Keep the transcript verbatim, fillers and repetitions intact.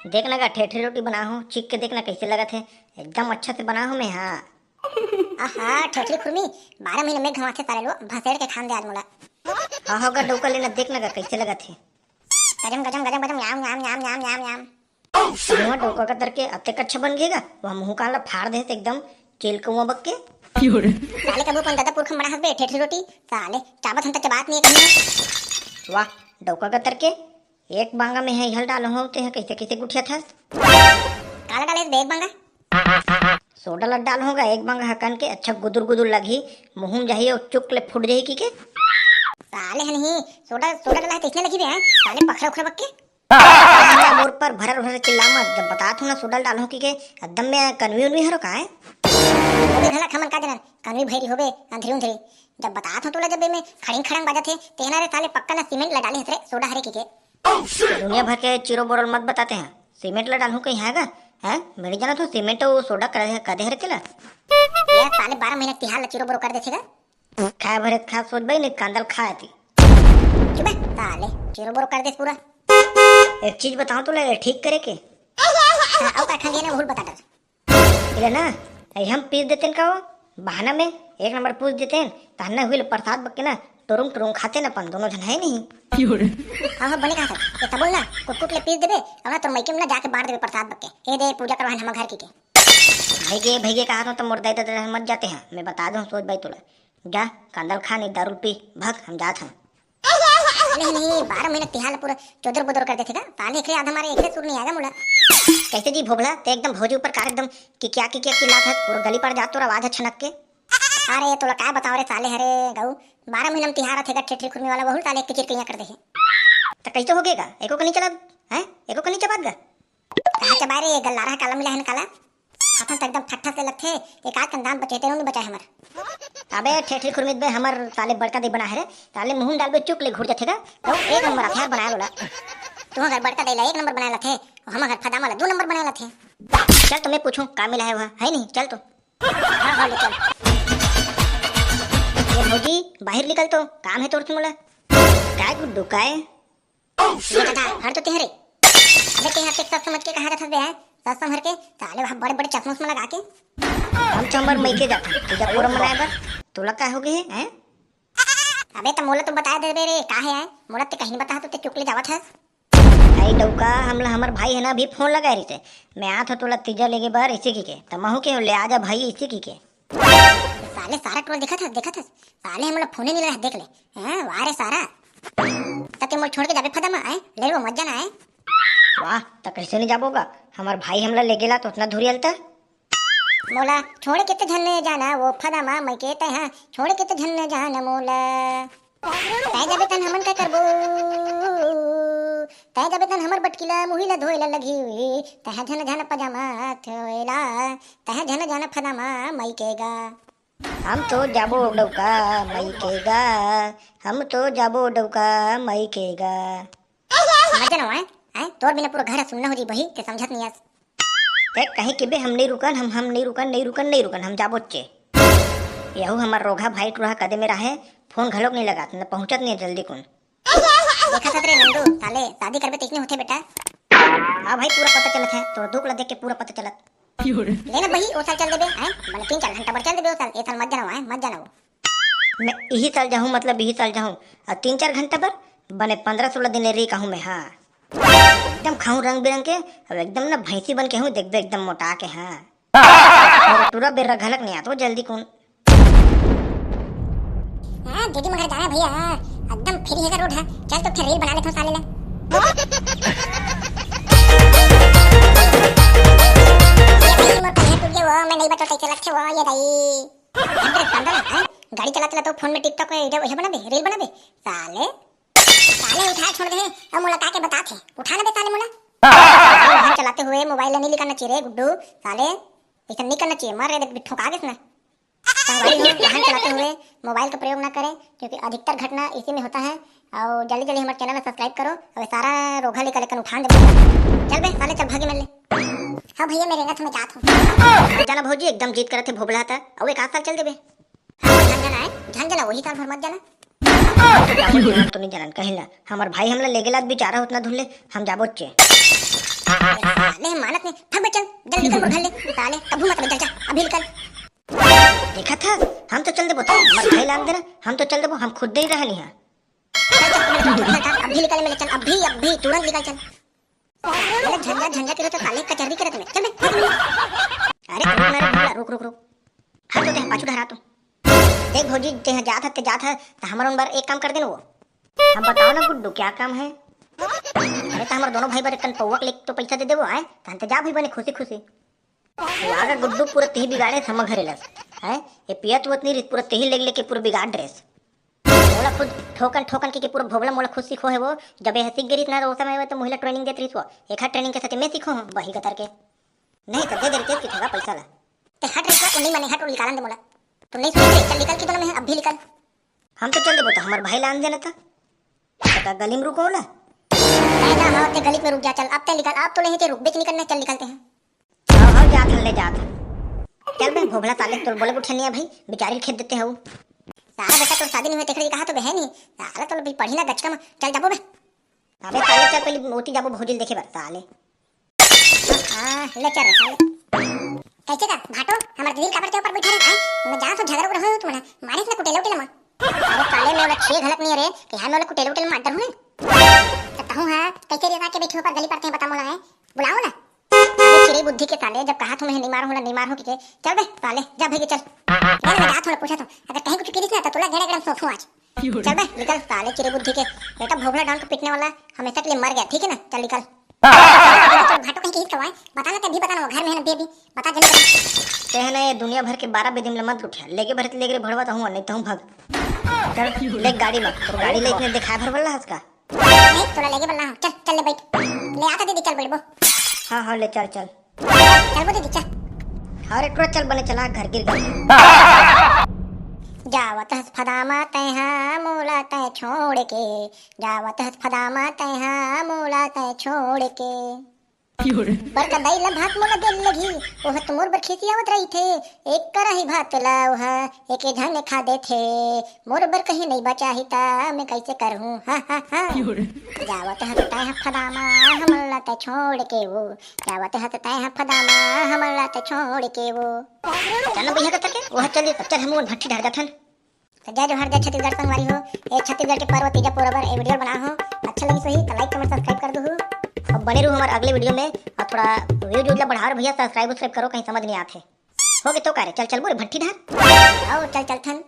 देख ना गा, ठेठरी रोटी बना हो, चीख के देख ना कैसे लगत हे। एकदम अच्छा से बना हो मैं, हाँ। आहा, ठेठरी खुरमी, बारह महीने में घमाथे साले लो, भसेड़ के खान दे आज मोला। हाँ, हो गा डौका लेना, देख ना गा कैसे लगत हे। गजम, गजम, गजम, गजम, याम, याम, याम, याम, याम, याम। मुँह डौका का तरके अतेक अच्छा बन गएगा, वह मुँह कान ला फाड़ दे एकदम चेल कौआ बक के। साले कबू अपन दादा पुरखा मड़ा हस बे, ठेठरी रोटी, साले चाबत हन त चबात नहीं है कहीं। वाह, डौका का तरके एक बांगा में है हल डालो हो, ते है कैसे कैसे गुठिया था। काला डाले बे एक बांगा? सोडा ला डाल होगा एक बांगा हकन के, अच्छा गुदुर गुदुर लगही, मुँह में जाही और चुक ले फूट जाही की के। साले है नहीं, सोडा, सोडा डाला है तो इसने लगी बे, हैं? साले पखरा उखरा बक के। मोर पर भरर भरर चिल्ला मत, जब बतात हूँ ना सोडा डाल हो की के, एकदम में कनवी उनवी हरो का है? वो भी भला खमन का देना, कनवी भैरी होबे, अंधरी उंधरी। जब बतात हूँ तोला जब में खड़िंग खड़ंग बाजत हे, तेहना रे साले पक्का ना सीमेंट ला डाले हस रे, सोडा हरे की के। दुनिया भर के चिरो बोरल मत बताते हैं, सीमेंट ला डालूं कहीं है गा? हैं? मेरी जाना तो सीमेंट वो सोडा कर दे, कर दे हरे तेला। ये साले बारह महीना तिहार ला चिरो बोरो कर देथे गा। खाए भरे खा सोच भाई, नहीं कांदल खा आती। चुप बे, साले चिरो बोरो कर दे पूरा। एक चीज बताऊं तो ले ठीक करे के। हाँ, आओ का खंगे ना भूल बता डर। इले ना, ऐ हम पीस देतेन का हो, बहाना में एक नंबर पूछ देतेन, तहन्ना हुई ले प्रसाद बक्के ना, टुरुंग टुरुंग खाते ना अपन दोनों जन है नहीं। हाँ, हाँ, बने कहा था, ये तबल ना, कुट कुट ले पीस देबे, अब ना तोर मइके में ना जाके बांट देबे प्रसाद बक्के, ए दे पूजा करवान हम घर की के। भैगे, भैगे कहा था तो मोर दाई दादा मत जाते हैं, मैं बता दूँ सोच भाई तोला, जा, कांदल खा नहीं दारू पी, भग, हम जात हैं। नहीं, नहीं, बारह महीना तिहार पूरा चोदर बोदर कर देथे का? साले एकरे आधा मारे एकरे सुर नहीं आएगा मोला। कैसे जी भोभला, ते एकदम भौजी ऊपर कार एकदम कि क्या, कि क्या चिल्लात हस, पूरा गली पर जात तोर आवाज है छनक के। अरे, तोला काय बताओ रे साले, हरे गऊ, बारह महीना में तिहार आथे गा, ठेठरी खुरमी वाला वहू साले एक के चिरकैया कर दे हे। त कैसे हो गएगा? एको का नहीं चला, हैं? एको का नहीं चबात गा? कहाँ चबाए रे, ये गल्लारा काला मिला है न काला? हाथन त एकदम ठट्ठा से लगथे, एक आध कन दाम बचे, तेनू नहीं बचाए हमर। अबे ठेठरी खुरमित बे, हमर साले बड़का दे बना है रे, साले मुंह में डालबे चुक ले घुर जाथे गा, तो एक नंबर हथियार बनाए वाला। तू अगर बड़का दे ला एक नंबर बनाए लाथे, हम अगर फदामा ला दो नंबर बनाए लाथे। चल तो मैं पूछूं, का मिला है वहाँ, है नहीं, चल तो। हाँ, हाँ, ले चल। ये भौजी, बाहर निकल तो, काम है तोर से मोला। काय गुड्डू, काय? ये दादा, हर तो तेहरे। अबे तेहर के सस समझ के कहा जात हस बे, हैं? सस समझ के, साले वहाँ बड़े-बड़े चश्मा उश्मा लगा के। हम चंबर मई के जात हन, पूजा पूरा मनाए बर। तोला का हो गए, हैं? अबे त मोला तो बता दे बे रे, का है, हैं? मोला ते कहीं नहीं बता, तो ते चुक ले जावत हस। आई डौका, हमला हमर भाई है ना, अभी फोन लगा रही थे। मैं आत हो तोला तीजा लेगे बर, इसी की के। त महू के ले आजा भाई, इसी की के। साले सारा टोल देखत हस, देखत हस। साले हमला फोने नहीं लगा, देख ले। हैं, वाह रे सारा। त ते मोला छोड़ के जाबे फदा मा, आए? ले वो मत जाना, आए? वाह, त कैसे नहीं जाबो गा? हमर भाई हमला ले गेला तो उतना धुरियल त। मोला छोड़ के त झन जाना, वो फदा मा मई के तै, हाँ, छोड़ के त झन जाना मोला। तै जाबे तन हमन का करबो? तै जाबे तन हमर बटकीला, मुहीला धोएला लगी हुई। तह झन झन पजामा थोएला, तह झन झन फदा मा मई के गा। हम तो जाबो डौका मई के गा, हम तो जाबो डौका मई के गा। मजा ना आए, आए, तोर बिना पूरा घर सुन्ना हो जी बही, ते समझत नहीं आस। ते कहीं के बे हम नहीं रुकन, हम, हम नहीं रुकन, नहीं रुकन, नहीं रुकन, हम जाबो चे। यहू हमर रोघा भाई टुरा कदे में रहे, फोन घलोक नहीं लगात, न पहुंचत नहीं है जल्दी कुन। देखा था रे नंदू, साले, शादी करबे तो इसने होते बेटा। हाँ भाई, पूरा पता चलत है, तोर दुख ला देख के पूरा पता चलत। ले ना बही, ओ साल चल देबे, हैं? बने तीन चार घंटा बर चल देबे ओ साल, ए साल मत जाना, हैं? मत जाना वो। मैं यही साल जाहूँ, मतलब यही साल जाहूँ, और तीन चार घंटा बर बने पन्द्रह सोलह दिन ले रही कहूँ मैं, हाँ। एकदम खाऊं रंग बिरंग के, अब एकदम ना भैंसी बन के हूँ, देखबे एकदम मोटा के, हाँ। और टूरा बेर्रा घलक नहीं आतो जल्दी कौन। हाँ, दीदी मगर जाना भैया, हाँ, एकदम फ्री है रोड है, चल तो फिर रील बना लेता हूँ साले ला। ये भाई, मोर कन्हैया टूट गया वो, मैं नहीं बता कैसे लगते वो, ये दाई। अंदर कंडा ना, हैं? गाड़ी चलाते चलाते फोन में TikTok में वीडियो, ये बनाबे, रील बनाबे, साले। साले उठा छोड़ दे, अब मोला का के बता थे, उठा ना बे साले मोला। वाहन चलाते हुए मोबाइल नहीं निकालना चाहिए रे गुड्डू, साले, ऐसा नहीं करना चाहिए, मार रे देख ठोका गेस ना। संगवारी हो, वाहन चलाते हुए मोबाइल का प्रयोग ना करें, क्योंकि अधिकतर घटना इसी में होता है। और जल्दी जल्दी हमारे चैनल में सब्सक्राइब करो, अब सारा रोघा लेकर लेकर उठान दे। चल बे साले, चल भागे मिल ले। हाँ भैया, मैं रेंगत में जात हूँ। जाना भौजी, एकदम जीत करत है भोबला था, अब एक आध साल चल देबे। हाँ, झन जाना है, झन जाना, वही साल भर मत जाना। तो नहीं जाना कहीं ना, हमार भाई हमला ले गेला बेचारा उतना धुल्ले, हम जाबो चे। साले मानत नहीं, भाग बे, चल, जल्दी निकल मोर घर ले। साले कभू मत बे, चल, चल, अभी निकल। देखा था, हम तो चल देबो, तो हमर भाई लान देना, हम तो चल देबो, हम खुद नहीं रहनी है। चल, चल, चल, चल, चल, अभी निकल, मेरे चल, अभी, अभी, तुरंत निकल, चल। अरे झंझा, झंझा करो तो साले कचहरी करे तुम्हें, चल बे। अरे रुक ना रे भोला, रुक, रुक, रुक। हट तो, ते पाछू डहरा तो। देख भौजी, ते जात ह, ते जात ह, त हमर उन बर एक काम कर दे ना वो। हम बताओ ना गुड्डू, क्या काम है? अरे त हमर दोनों भाई बर एक कन पौवा के लेके तो पैसा दे देबो, आय? तहन ते जा भाई बने खुशी खुशी। वाह रे गुड्डू, पूरा तेही बिगाड़े समझ घरे लस। हैं? ये पियत उयत नहीं रहिस, पूरा तेही लेके, लेके पूरा बिगाड़ ड्रेस। मोला खुद ठोकन ठोकन के, के पूरा भोबला मोला खुद सिखो है वो। जब ये सीख गई रहिस ना, तो उस समय वो तो महिला ट्रेनिंग देत रहिस वो। एक हाथ ट्रेनिंग के साथ मैं सीखो हूँ, बही कतर के। नहीं तो दे दे रहिस के ठगा पैसा ला। ते हट रे, तू नहीं माने, हट और निकालन दे मोला। तू नहीं सुने, चल निकल के तो ना, मैं अब भी निकल। हम तो चल देबो, तो हमर भाई लान देना था। तो का गली में रुको ना। नहीं ना, हाँ, ते गली में रुक जा, चल, अब ते निकल, अब तो नहीं ते रुक, बेच निकलना, चल निकलते हैं। हाँ, हाँ, जात हन, ले जात हन। चल बे, भोभला साले, तोल बोले उठे नहीं है भाई, बेचारी खेत देते हैं वो। साला बेटा, तोर शादी नहीं हुई, तेकरे कहा तो बहन ही। साला तोल भी पढ़ी ना गचका में, चल जाबो बे। अबे साले, चल पहले ओती जाबो भौजी ल देखे बर, साले। हाँ, ले चल रे साले। कैसे का भाटो, हमर दीदी काबर के ऊपर बैठा रहे, हैं? मैं जान तो झगड़ा उगड़ा होय तुमने, मारे इतना कुटेला उटेला मार। अरे साले, मैं ओला छुए घलक नहीं रे, कि हाँ, मैं ओला कुटेला उटेला मार डर हूँ। तो कहूँ है, कैसे रे के बैठे ऊपर गली पड़ते हैं, बता मोला है, बुलाओ ना। अरे चिड़ी बुद्धि के साले, जब कहा तुम्हें नहीं मारो, नहीं मारो के, चल बे साले, जा भाई के चल। यार मैं जात हूँ, पूछा था, अगर कहीं कुछ किरिस ना तो तोला गेड़ा गेड़ा सोफू आज। चल बे, निकल साले चिड़ी बुद्धि के। बेटा भोभला डॉन को पीटने वाला हमेशा के लिए मर गया, ठीक है ना? चल निकल। तो भाटो कहीं किरिस कवाए, बता ना, तभी बता ना, वो घर में है ना, दे भी, बता जल्दी बता। ते है ना, ये दुनिया भर के बारह बेदिम ले मत उठा, लेके भर लेके भड़वा तो हूँ, नहीं तो हूँ भाग। चल, ले गाड़ी में, तो गाड़ी ले इतने दिखाए भर वाला हंस का। नहीं, तोला लेके बल्ला हूँ। चल, चल ले बैठ। ले आता दीदी, चल बैठबो। हाँ, हाँ, ले चल, चल। चल बो दीदी, चल। अरे टुरा चल बने चला, घर गिर गया। जावत हस फदामा तैहा मोला तै छोड़ के, जावत हस फदामा तैहा मोला तै छोड़ के। बर का दाई ला भात मोला दे लगही, ओह तो मोर बर खिसियावत रहिथे। एक कराही भात ला ओह एके झन खा देथे, मोर बर कहीं नहीं बचाही त मैं कैसे करहूँ? हा, हा, हा। जावत हस तैं ह फदामा हमन ला तै छोड़ के वो, जावत हस तैं ह फदामा हमन ला तै छोड़ के वो। चल ना भैया, कतर के ओह चल दे, चल हम भट्ठी ढार जाथन। तो जय जोहार, जय छत्तीसगढ़ संगवारी हो। ये छत्तीसगढ़ के पर्व तीजा पोरबर ए वीडियो बना हो, अच्छा लगी सही तो लाइक कमेंट सब्सक्राइब कर दो। और बने रहो हमारे अगले वीडियो में। और थोड़ा व्यूज उज ला बढ़ाओ रे भैया, सब्सक्राइब उस्क्राइब करो, कहीं समझ नहीं आते। हो गए तो का रे, चल चल बोरे भट्ठी ढार। आओ चल चल थन।